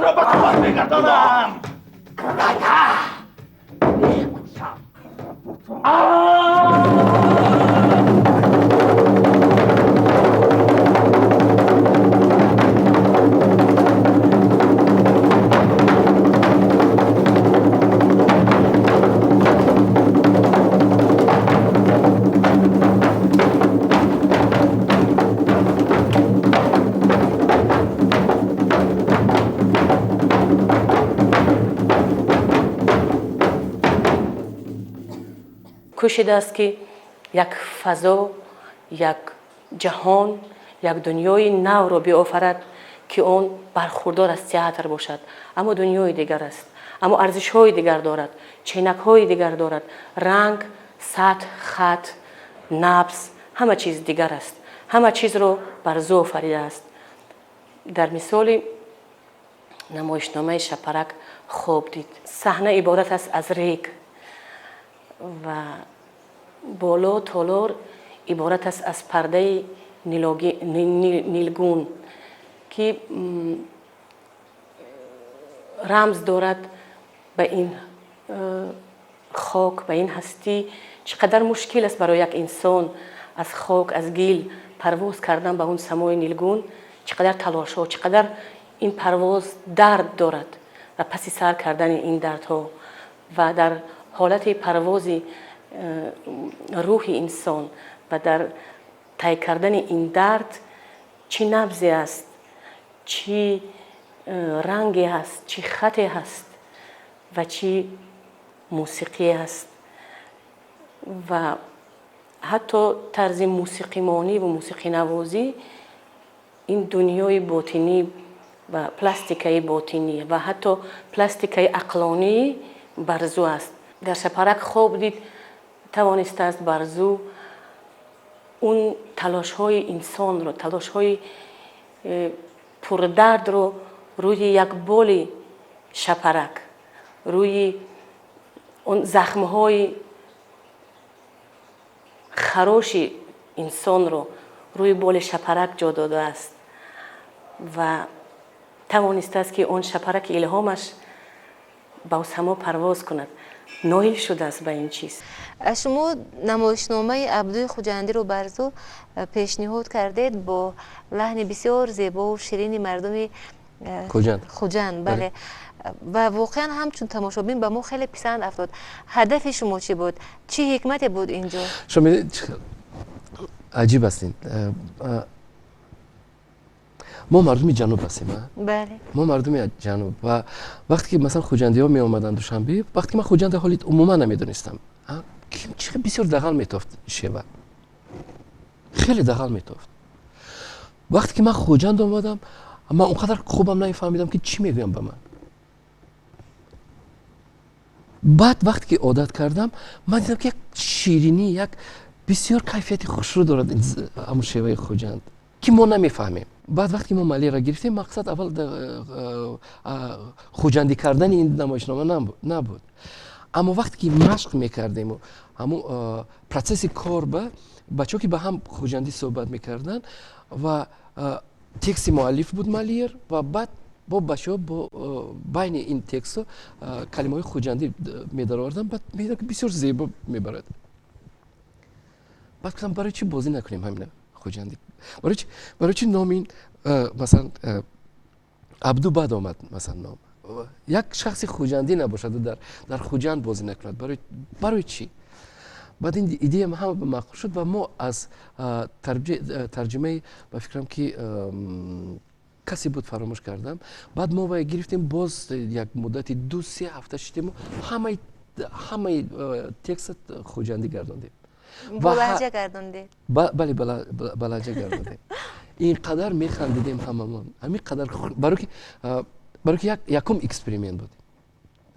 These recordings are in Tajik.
Туро ба ту мегардонам. Мекушам. Кӯшидааст, ки як фазо, як ҷаҳон, як дунёи навро биофарад, ки он бархурдор аз театр бошад, аммо дунёи дигар аст, аммо арзишҳои дигар дорад, ченакҳои дигар дорад, ранг, сатҳ, хат, набз, ҳама чиз дигар аст. Ҳама чизро Барзу офаридааст. Дар мисоли намоишномаи «Шапарак хоб дид», саҳна иборат аст аз рег ва боло толор иборат аст аз пардаи нилгун, ки рамз дорад ба ин хок, ба ин ҳастӣ. Чӣ қадар мушкил аст барои як инсон аз хок, аз гил парвоз кардан ба он самои нилгун, чӣ қадар талошҳо, чӣ қадар ин парвоз дард дорад ва паси сар кардани ин дардҳо ва дар ҳолати парвози рӯҳи инсон ва дар тай кардани ин дард чӣ набзе аст, чӣ ранге ҳаст, чӣ хате ҳаст ва чӣ мусиқие ҳаст. Ва ҳатто тарзи мусиқимонӣ ва мусиқинавозӣ, ин дунёи ботинӣ ва пластикаи ботинӣ ва ҳатто пластикаи ақлонии Барзу аст. Дар «Шапарак хоб дид» тавонистааст Барзу он талошҳои инсонро, талошҳои пурдардро рӯи як боли шапарак, рӯи он захмҳои хароши инсонро рӯи боли шапарак ҷо додааст ва тавонистааст, ки он шапараки илҳомаш ба само парвоз кунад. Ноил шудааст ба ин чиз. Шумо намоишномаи Абдуи Хуҷандиро, Барзу, пешниҳод кардед бо лаҳни бисёр зебову ширини мардуми Хуҷанд, бале, ва воқеан ҳамчун тамошобин ба мо хеле писанд афтод. Ҳадафи шумо чӣ буд, чӣ ҳикмате буд ин ҷо? Шумо аҷиб ҳастин. Мо мардуми ҷануб ҳастем. Бале. Мо мардуми ҷануб ва вақте ки, масалан, хуҷандиҳо меомаданд Душанбе, вақте ки ман Хуҷанда ҳоли умуман намедонистам, чӣ бисёр дағал метофт шева, хеле дағал метофт. Вақте ки ман Хуҷанд омадам, ман он қадар хубам намефаҳмидам, ки чӣ мегӯям ба ман. Баъд вақте ки одат кардам, ман дидам, ки як ширинӣ, як бисёр кайфияти хушрӯ дорад ҳамун шеваи Хуҷанд, ки мо намефаҳмем. Баъд вақте ки мо Малера гирифтем, мақсад аввал хуҷандӣ кардани ин намоишнома набуд, аммо вақте ки машқ мекардему ҳамун процесси кор ба бачаҳо, ки ба ҳам хуҷандӣ суҳбат мекарданд ва тексти муаллиф буд Малер, ва баъд бо бачаҳо бо байни ин текстҳо калимаҳои хуҷандӣ медароварданд, баъд медидам, ки бисёр зебо мебарад. Баъд гуфтам, барои чӣ бозӣ накунем ҳамина хуҷандӣ, барои чӣ номи ин, масалан, Абду баъд омад, масалан, ном як шахси хуҷандӣ набошаду дар Хуҷанд бозӣ накунад, барои чӣ? Баъд ин идея ҳама ба маъқул шуд ва мо аз тарҷумаи, ба фикрам, ки касе буд, фаромӯш кардам, баъд мо вай гирифтем, боз як муддати 2-3 ҳафта шидему ҳамаи текста хуҷандӣ гардондем. Бо лаҳҷа гардондед? Бале, ба лаҳҷа гардондем. Ин қадар механдидем ҳамамон, ҳамин қадар, барои ки якум эксперимент буд.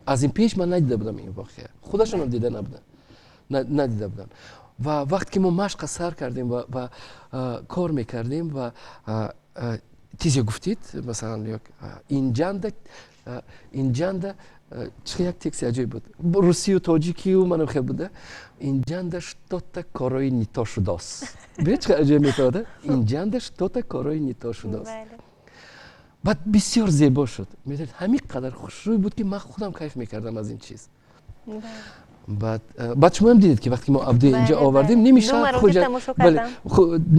Аз ин пеш ман надида будам ин воқеа, худашонам дида набуданд, надида буданд. Ва вақте ки мо машқа сар кардем ва кор мекардем ва тизе гуфтид, масалан, инҷанда чӣ як тексти аҷоиб буд, русию тоҷикию манам хел буда, инҷанда что-то корои не то шудос. Бибин, чӣ аҷоиб метавода, инҷанда что-то корои не то шудос. Баъд бисёр зебо шуд. Медонед, ҳамин қадар хушрӯй буд, ки ман худам кайф мекардам аз ин чиз. Баъд шумоам дидед, ки вақте мо Абдуи инҷа овардем, ними шаҳр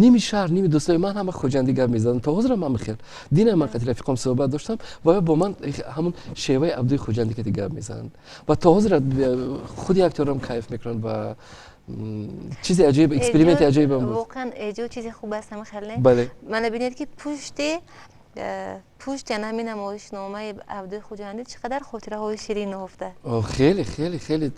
ними шаҳр, ними дӯстои ман ҳама хуҷандӣ гап мезаданд. То ҳозирам ҳама хел. Дина ман қати рафиқом суҳбат доштам ва бо ман ҳамун шеваи Абдуи Хуҷандӣ кати гап мезананд. Ва то ҳозир худи актёрам кайф мекунанд ва чизи аҷоиб, эксперименти аҷоибам буд. Воқеан, эҷод чизи хуб аст, ҳама хел, не? Бале. Мана бинед, ки пушти ана ҳамин намоишномаи Абдуи Хуҷандӣ чӣ қадар хотираҳои ширин ниҳуфта. Хеле, хеле, хеле.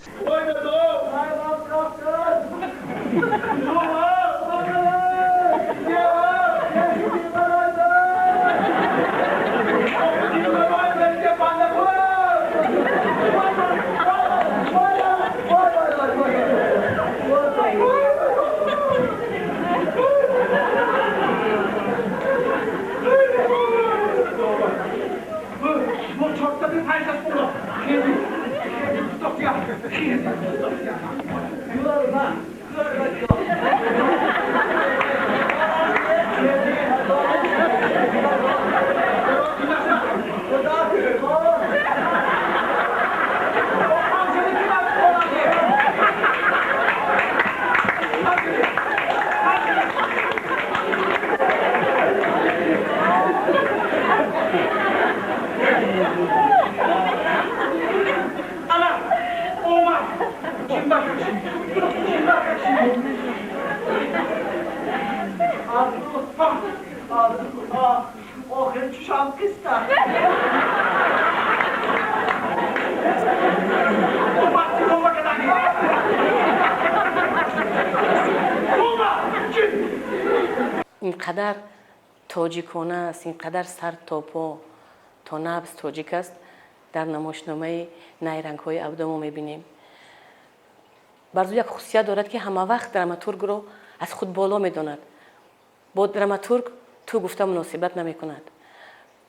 Ин қадар тоҷикона аст, ин қадар сар то по, то набз тоҷик аст. Дар намоишномаи Найрангҳои Абдо мо мебинем, Барзу як хусусият дорад, ки ҳама вақт драматургро аз худ боло медонад. Бо драматург ту гуфта муносибат намекунад,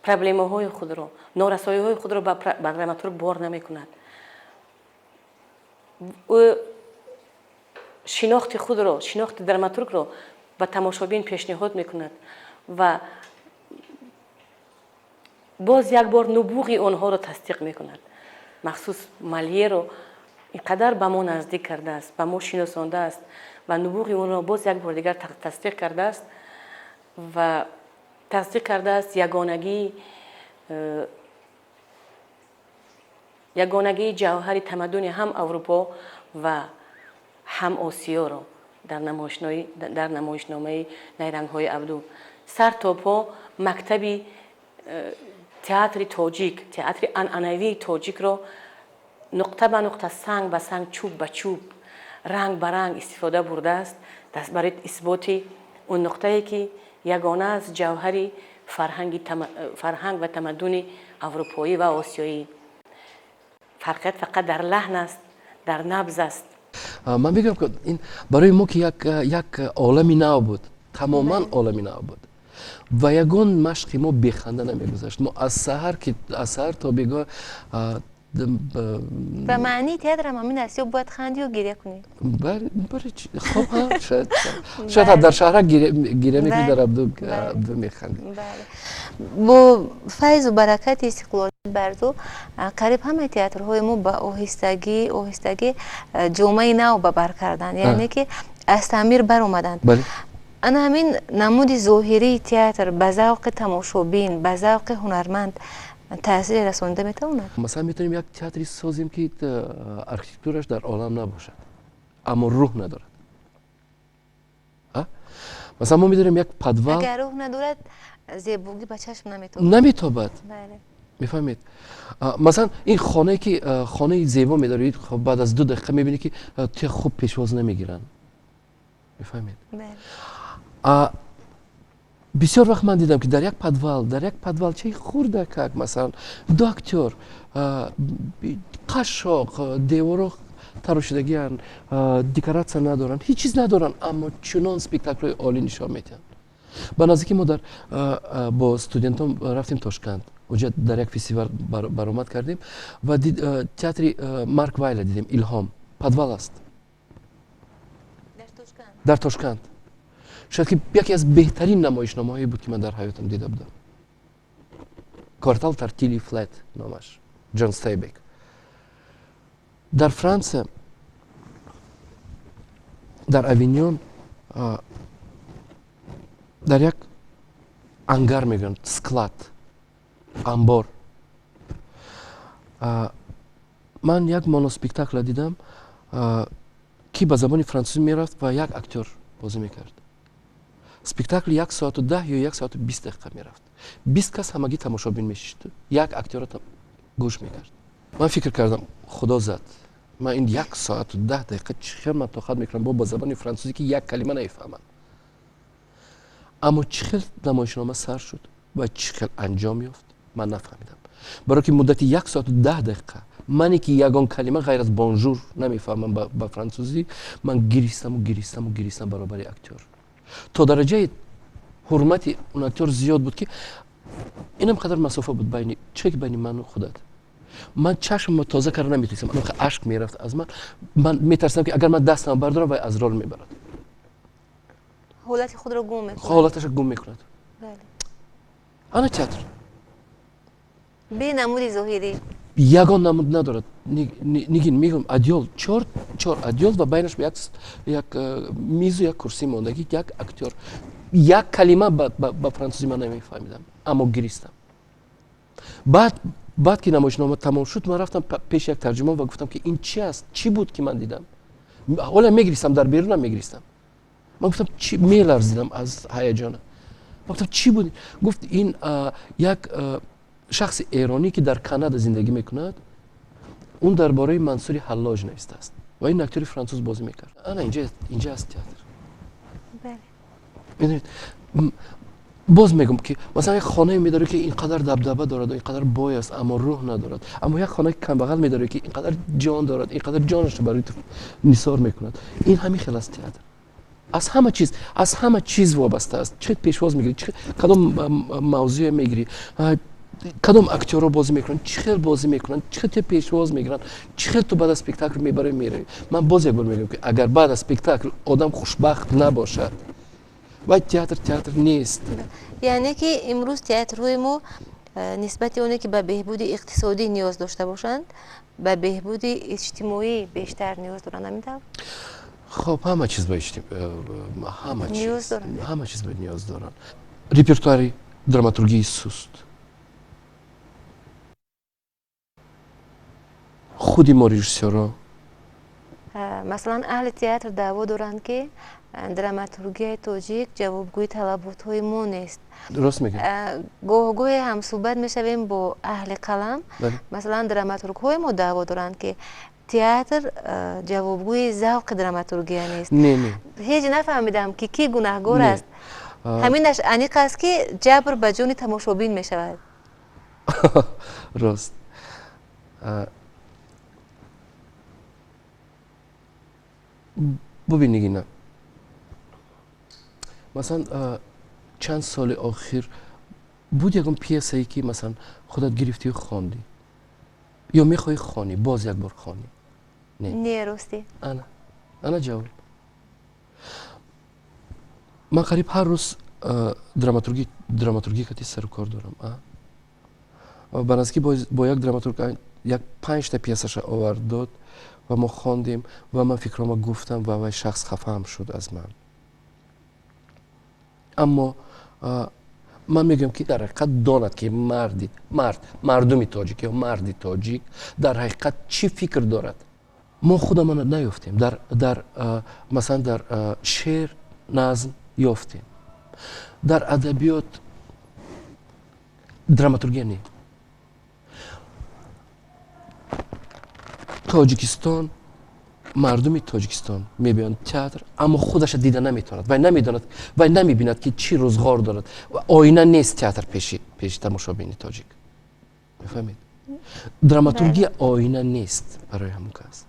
проблемаҳои худро, норасоиҳои худро ба драматург бор намекунад. Ӯ шинохти худро, шинохти драматургро ба тамошобин пешниҳод мекунад ва боз як бор нубуғи онҳоро тасдиқ мекунад. Махсус Молеро ин қадар ба мо наздик кардааст, ба мо шиносондааст ва нубуғи онро боз як бор дигар тасдиқ кардааст ва тасдиқ кардааст ягонагии ҷавҳари тамаддуни ҳам Аврупо ва ҳам Осиёро дар намоишномаи Найрангҳои Абду. Сар то по мактаби театри тоҷик, театри анъанавии тоҷикро нуқта ба нуқта, санг ба санг, чӯб ба чӯб, ранг ба ранг истифода бурдааст барои исботи он нуқтае, ки ягона аст ҷавҳари фарҳанг ва тамаддуни аврупоӣ ва осиёӣ. Фарқият фақат дар лаҳн аст, дар набз аст. Ман мегӯям, ки ин барои мо ки як олами нав буд, тамоман олами нав буд ва ягон машқи мо беханда намегузашт. Мо аз саҳар ки аз саҳар то бегоҳ. Ва маънии театрам ҳамин аст: ё бояд ханди, ё гиря кунӣ. Хоб, шояд дар шаҳра гиря мекунӣ, дар Абду механдӣ. Бо файзу баракати истиқлолият, Барзу, қариб ҳамаи театрҳои мо ба оҳистагӣ оҳистагӣ ҷомаи нав ба бар карданд, яъне ки аз таъмир баромаданд. Ана ҳамин намуди зоҳирии театр ба завқи тамошобин, ба завқи ҳунарманд таъсире расонида метавонад? Масалан, метавонем як театре созем, ки архитектураш дар олам набошад, аммо рӯҳ надорад. Масалан, мо медонем як подвал. Агар рӯҳ надорад, зебогӣ ба чашм наметобад. Наметобад, мефаҳмед? Масалан, ин хонае ки хонаи зебо медоред, баъд аз 2 дақиқа мебинед, ки туя хуб пешвоз намегиранд, мефаҳмед? Бисёр вақт ман дидам, ки дар як подвал, дар як подвалчаи хурдакак, масалан, ду актёр, қашшоқ, деворо тарошидагианд, декоратсия надоранд, ҳеҷ чиз надоранд, аммо чунон спектаклҳои олӣ нишон медиҳанд. Ба наздикӣ мо дар бо студентон рафтем Тошканд, оҷа дар як фестивал баромад кардем ва театри Марк Вайла дидем, «Илҳом», подвал аст дар Тошканд. Шояд ки яке аз беҳтарин намоишномаҳое буд, ки ман дар ҳаётам дида будам. Квартал Тартили Флет номаш, Ҷон Стейнбек. Дар Франсия, дар Авиньон, дар як ангар мегӯянд, склад, амбор, ман як моноспектакла дидам, ки ба забони франсузӣ мерафт ва як актёр бозӣ мекард. Спектакл 1 соату 10 ё 1 соату 20 дақиқа мерафт. 20 кас ҳамагӣ тамошобин мешишту як актёра гӯш мекард. Ман фикр кардам, худо зад, ман ин 1 соату 10 дақиқа чӣ хел ман тоқат мекунам бо ба забони франсузӣ, ки як калима намефаҳмам? Аммо чӣ хел намоишнома сар шуд ва чӣ хел анҷом ёфт, ман нафаҳмидам, барое ки муддати 1 соату 10 дақиқа мане, ки ягон калима ғайр аз бонжур намефаҳмам ба франсузӣ, ман гиристаму гиристаму гиристам баробари актёр. То дараҷаи ҳурмати он актёр зиёд буд, ки инам қадар масофа буд байни чӣ ки байни ману худат. Ман чашмро тоза карда наметавонистам, ашк мерафт аз ман. Ман метарсидам, ки агар ман дастам бардорам, вай аз рол мебарад. Ҳолати худро гум мекунад. Ҳолаташро гум мекунад. Ана театр. Бе намуди зоҳирӣ. Ягон намуд надорад, Нигин. Мегӯям, адёл, чор чор адёл ва байнаш як мизу як курсӣ мондагӣ, як актёр. Як калима ба франсузӣ ман намефаҳмидам, аммо гиристам. Баъд ки намоишнома тамом шуд, ман рафтам пеши як тарҷумон ва гуфтам, ки ин чи аст, чӣ буд, ки ман дидам? Ҳоло мегиристам, дар берунам мегиристам. Ман гуфтам, чи, меларзидам аз ҳаяҷона. Ман гуфтам, чӣ буд? Гуфт, ин як шахси эронӣ, ки дар Канада зиндагӣ мекунад, он дар бораи Мансури Ҳаллоҷ навистааст ва ин актёри француз бозӣ мекард. Ана инҷа аст театр. Медонед, боз мегӯм, ки масалан, як хонае медорӣ, ки ин қадар дабдаба дорад, ин қадар бой аст, аммо рӯҳ надорад. Аммо як хонаи камбағал медорӣ, ки ин қадар ҷон дорад, ин қадар ҷонашро барои ту нисор мекунад. Ин ҳамин хел аст. Театр аз ҳама чиз вобаста аст. Чӣ пешвоз мегирӣ, кадом мавзӯе мегирӣ, кадом актёрро бозӣ мекунанд, чӣ хел бозӣ мекунанд, чӣ хел ту пешвоз мегиранд, чӣ хел ту баъд аз спектакл мебарӣ, меравӣ. Ман боз як бор мегӯям, ки агар баъд аз спектакл одам хушбахт набошад, вай театр театр нест. Яъне ки имрӯз театрҳои мо нисбати оне ки ба беҳбуди иқтисодӣ ниёз дошта бошанд, ба беҳбуди иҷтимоӣ бештар ниёз доранд, ҳамин тавр? Хоб, ҳама чиз ба ҳама чиз, ҳама чиз ба ниёз доранд. Репертуари драматургии суст. Худи мо, режиссёрро. Масалан, аҳли театр даъво доранд, ки драматургияи тоҷик ҷавобгӯи талаботҳои мо нест. Рост мегӯед. Гоҳ-гоҳе ҳамсӯҳбат мешавем бо аҳли қалам. Масалан, драматургҳои мо даъво доранд, ки театр ҷавобгӯи завқи драматургия нест. Не, не. Ҳеҷ нафаҳмидам, ки кӣ гунаҳгор аст. Ҳаминаш аниқ аст, ки ҷабр ба ҷони тамошобин мешавад. Рост. Бубин, Нигина, масалан, чанд соли охир буд ягон пьесае, ки масалан худат гирифтию хондӣ ё мехоҳӣ хонӣ, боз як бор хонӣ? Не, ростӣ. Ана ҷавоб. Ман қариб ҳар рӯз драматургӣ кати сару кор дорам. Ба наздикӣ бо як драматург як панҷта пьесаша овард, дод ва мо хондем ва ман фикрома гуфтам ва вай шахс хафаам шуд аз ман. Аммо ман мегӯям, ки дар ҳақиқат донад, ки марди мард мардуми тоҷик ё марди тоҷик дар ҳақиқат чӣ фикр дорад. Мо худамон наёфтем. Дар масалан, дар шеър, назм ёфтем, дар адабиёт, драматургия не. Тоҷикистон, мардуми Тоҷикистон мебиёнд театр, аммо худаша дида наметавонад. Вай намедонад, вай намебинад, ки чӣ рӯзғор дорад. Оина нест театр пеши тамошобини тоҷик, мефаҳмед? Драматургия оина нест барои ҳамон кас.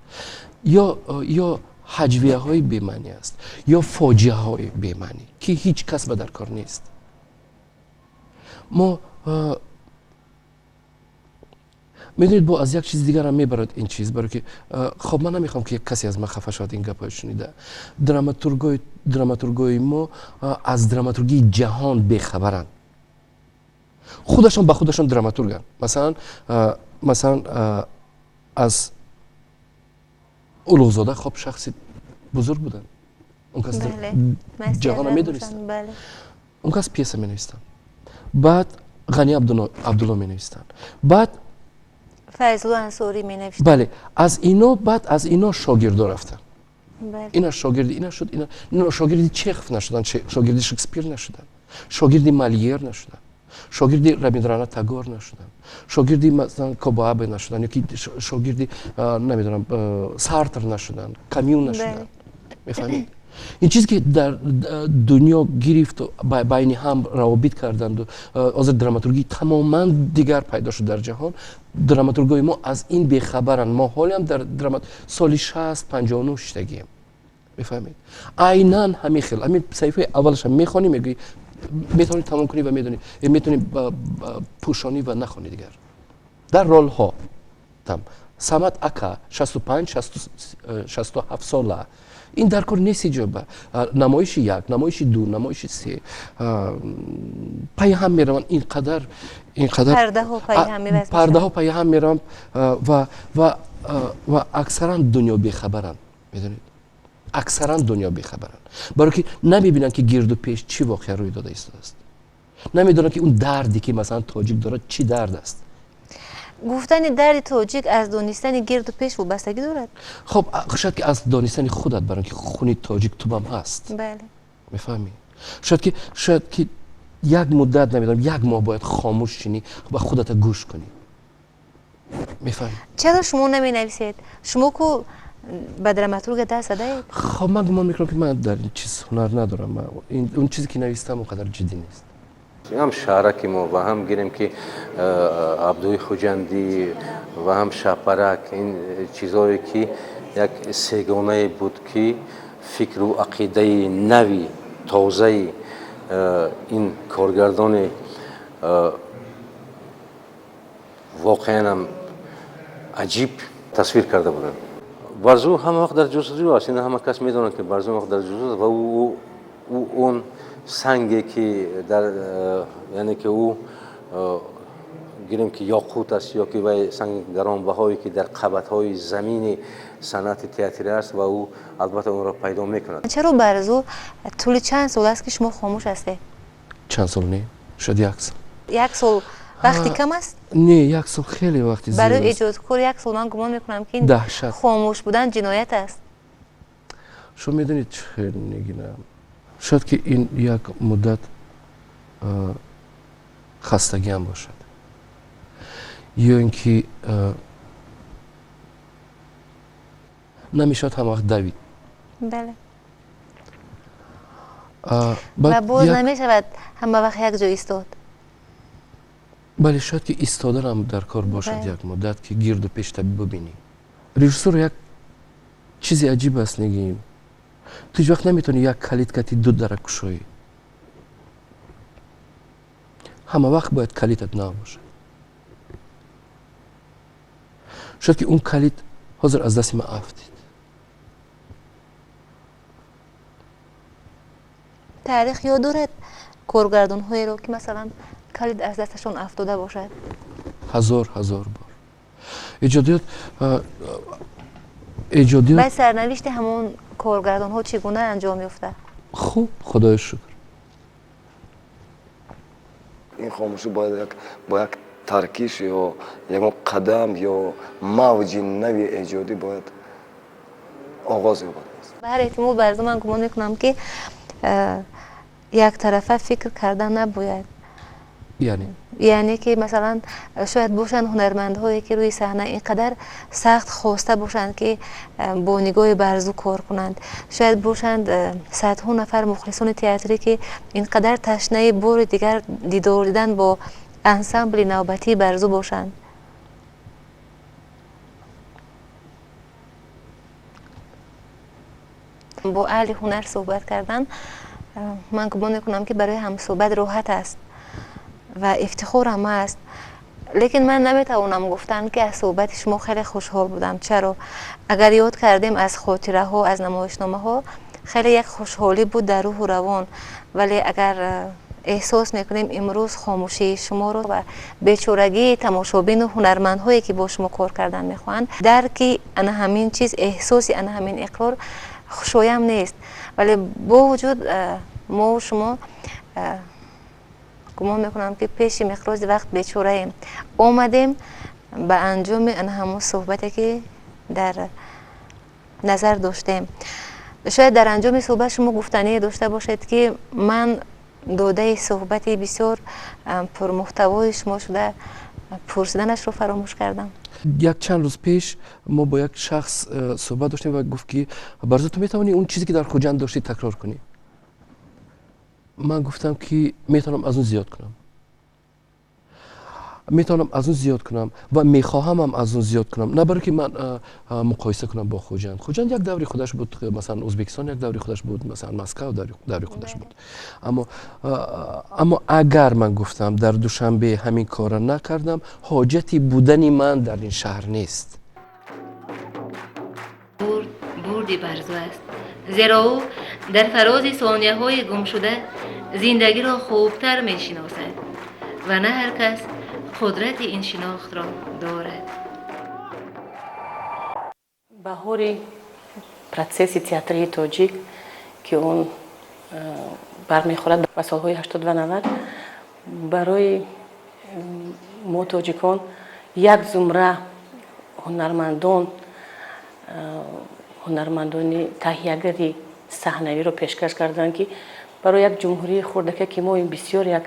Ё ҳаҷвияҳои бемаънӣ аст, ё фоҷиаҳои бемаънӣ, ки ҳеҷ кас ба дар кор нест. Мо, медонед, бо аз як чизи дигарам мебарад ин чиз, барое ки, хоб, ман намехоҳам, ки касе аз ман хафа шавад ин гапҳои шунида. Драматургои мо аз драматургии ҷаҳон бехабаранд. Худашон ба худашон драматурганд. Масалан, аз Улуғзода, хоб, шахси бузург буданд, он кас ҷаҳона медонистанд, он кас пьеса менавистанд, баъд Ғани Абдулло менавистанд, баъд Файзулло Ансорӣ менавиштанд. Бале, аз ино, баъд аз ино шогирдо рафтанд. Ина шогирди ина шуд, ина шогирди Чехов нашуданд, шогирди Шекспир нашуданд, шогирди Мольер нашуданд, шогирди Рабиндранат Тагор нашуданд, шогирди, масалан, Кобоабе нашуданд ёки шогирди, намедонам, Сартр нашуданд, Камю нашуданд. Мефаҳмед, ин чизе ки дар дунё гирифту байни ҳам равобит карданду, ҳозир драматургии тамоман дигар пайдо шуд дар ҷаҳон. Драматургои мо аз ин бехабаранд. Мо ҳолиам дар соли 60, 59 шидагием. Мефаҳмед, айнан ҳамин хел. Ҳамин саҳифаи аввалаша мехонӣ, мегӯӣ, метавонӣ тамом кунӣ ва медонӣ, метавонӣ пӯшонӣ ва нахонӣ дигар. Дар ролҳо там Самад ака 65, 67 сола, ин дар кор нест. Иҷоба намоиши як, намоиши ду, намоиши се пайи ҳам мераванд, инқадар, инқадар пардаҳо пайи ҳам мераванд ва аксаран дунё бехабаранд. Медонед, аксаран дунё бехабаранд, барое ки намебинанд, ки гирду пеш чӣ воқеа рӯй дода истодааст, намедонанд, ки он дарде, ки масалан тоҷик дорад, чӣ дард аст. Гуфтани дарди тоҷик аз донистани гирду пеш вобастагӣ дорад? Хоб, шояд ки аз донистани худат, баро ки хуни тоҷик тубам ҳаст. Мефаҳмӣ, шояд ки як муддат, намедонам, як моҳ бояд хомӯш шинӣ ва худата гӯш кунӣ. Мефаҳмӣ? Чаро шумо наменависед? Шумо ку ба драматургия даст задаед. Хоб, ман гумон мекунам, ки ман дар ин чиз ҳунар надорам. Он чизе ки навистам, он қадар ҷиддӣ нест. Ҳам шаҳраки мо ва ҳам гирем, ки Абдуи Хуҷандӣ ва ҳам Шаҳпарак, ин чизое ки як сегонае буд, ки фикру ақидаи нави тозаи ин коргардони воқеанам аҷиб тасвир карда буданд. Барзу ҳама вақт дар ҷустуҷӯ аст. Ин ҳама кас медонад, ки Барзу вақт дар ҷустуҷӯ аст ва ӯ он санге, ки дар, яъне ки ӯ, гирем, ки ёқут аст ё ки вай санги гаронбаҳое, ки дар қабатҳои замини санъати театрӣ аст, ва ӯ албатта онро пайдо мекунад. Чаро, Барзу, тӯли чанд сол аст, ки шумо хомӯш ҳастед? Чанд сол не, шояд як сол. Як сол вақти кам аст? Не, як сол хеле вақти зиёд. Барои эҷодкор як сол, ман гумон мекунам, ки даҳшат. Хомӯш будан ҷиноят аст. Шумо медонед, чӣ хел, Нигина, шояд ки ин як муддат хастагиам бошад ё ин ки намешавад ҳама вақт давид. Бале, ва боз намешавад ҳама вақт як ҷо истод. Бале, шояд ки истоданам дар кор бошад як муддат, ки гирду пешта бубинӣ. Режиссура як чизи аҷиб аст, Нигин. Ту ҳеҷ вақт наметавонӣ як калид кати ду дара кушоӣ. Ҳама вақт бояд калидат нав бошад. Шояд ки он калид ҳозир аз дасти ман афтид. Таърих ёд дорад коргардонҳоеро, ки масалан калид аз дасташон афтода бошад? Ҳазор, ҳазор бор. Эҷодиёт, эҷодиёт. Баъд сарнавишти ҳамон коргардонҳо чӣ гуна анҷом ёфта? Хуб, худои шукр. Ин хомӯшӣ бояд бо як таркиш ё ягон қадам ё мавҷи нави эҷодӣ бояд оғоз ёбад. Ба ҳар эҳтимол, Барзу, ман гумон мекунам, ки яктарафа фикр кардан набояд. Яъне? Яъне ки, масалан, шояд бошанд ҳунармандҳое, ки рӯи саҳна ин қадар сахт хоста бошанд, ки бо нигоҳи Барзу кор кунанд. Шояд бошанд садҳо нафар мухлисони театрӣ, ки ин қадар ташнаи бори дигар дидор дидан бо ансамбли навбатии Барзу бошанд. Бо аҳли ҳунар суҳбат кардан, ман гумон мекунам, ки барои ҳамсуҳбат роҳат аст ва ифтихорам аст, лекин ман наметавонам гуфтан, ки аз суҳбати шумо хеле хушҳол будам. Чаро? Агар ёд кардем аз хотираҳо, аз намоишномаҳо, хеле як хушҳолӣ буд дар рӯҳу равон, вале агар Эҳсос мекунем имрӯз хомӯшии шуморо ва бечорагии тамошобину ҳунармандҳое, ки бо шумо кор кардан мехоҳанд. Дарки ана ҳамин чиз, эҳсоси ана ҳамин иқрор хушоям нест, вале бо вуҷуд мову шумо гумон мекунам, ки пеши миқрози вақт бечораем. Омадем ба анҷоми ана ҳамон суҳбате, ки дар назар доштем. Шояд дар анҷоми суҳбат шумо гуфтание дошта бошед, ки ман додаи суҳбати бисёр пурмуҳтавои шумо шуда, пурсиданашро фаромӯш кардам. Як чанд рӯз пеш мо бо як шахс суҳбат доштем ва гуфт, ки Барзу, ту метавонӣ он чизе, ки дар Хуҷанд доштӣ, такрор кунӣ? Ман гуфтам, ки метавонам аз он зиёд кунам, метавонам аз он зиёд кунам ва мехоҳамам аз он зиёд кунам. На барое ки ман муқоиса кунам бо Хуҷанд. Хуҷанд як даври худаш буд, масалан, Ӯзбекистон як даври худаш буд, масалан, Москав даври худаш буд. Аммо агар ман гуфтам, дар Душанбе ҳамин корро накардам, ҳоҷати будани ман дар ин шаҳр нест. Бурд бурди Барзу аст, зеро ӯ дар фарози сонияҳои гумшуда зиндагиро хубтар мешиносад ва на ҳар кас қудрати ин шинохтро дорад. Баҳори процесси театрии тоҷик, ки он бармехӯрад ба солҳои 80 ва 90, барои мо тоҷикон як зумра ҳунармандон, ҳунармандони таҳиягари саҳнавиро пешкаш карданд, ки барои як ҷумҳурии хурдака, ки мо ин бисёр як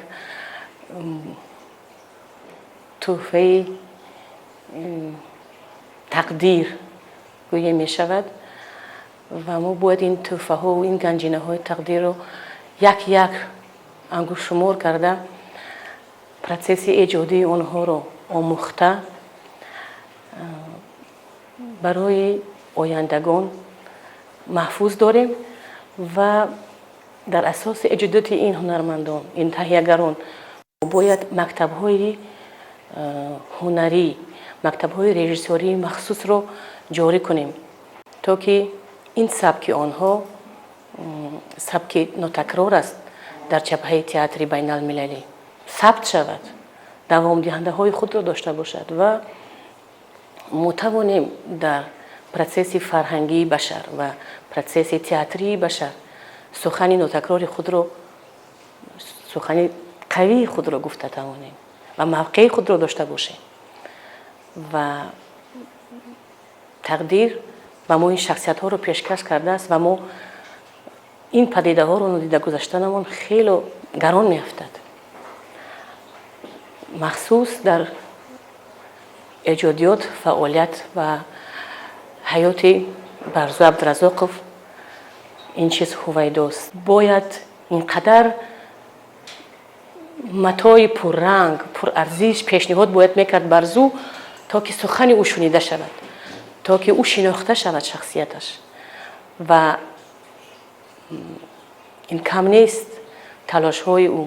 тӯҳфаи тақдир гӯя мешавад ва мо бояд ин тӯҳфаҳову ин ганҷинаҳои тақдирро як як ангуштшумор карда, процесси эҷодии онҳоро омӯхта, барои ояндагон маҳфуз дорем ва дар асоси эҷодиёти ин ҳунармандон, ин таҳиягарон бояд мактабҳои ҳунарӣ, мактабҳои режиссёрии махсусро ҷорӣ кунем, то ки ин сабки онҳо сабки нотакрор аст, дар ҷабҳаи театри байналмилалӣ сабт шавад, давомдиҳандаҳои худро дошта бошад ва мо тавонем дар процесси фарҳангии башар ва процесси театрии башар сухани нотакрори худро, сухани қавии худро гуфта тавонем ва мавқеи худро дошта бошем. Ва тақдир ба мо ин шахсиятҳоро пешкаш кардааст ва мо ин падидаҳоро нодида гузаштанамон хело гарон меафтад, махсус дар эҷодиёт, фаъолият ва ҳаёти Барзу Абдуразоқов ин чиз ҳувайдост. Бояд ин қадар матои пурранг, пурарзиш пешниҳод бояд мекард Барзу, то ки сухани ӯ шунида шавад, то ки ӯ шинохта шавад, шахсияташ. Ва ин кам нест талошҳои ӯ.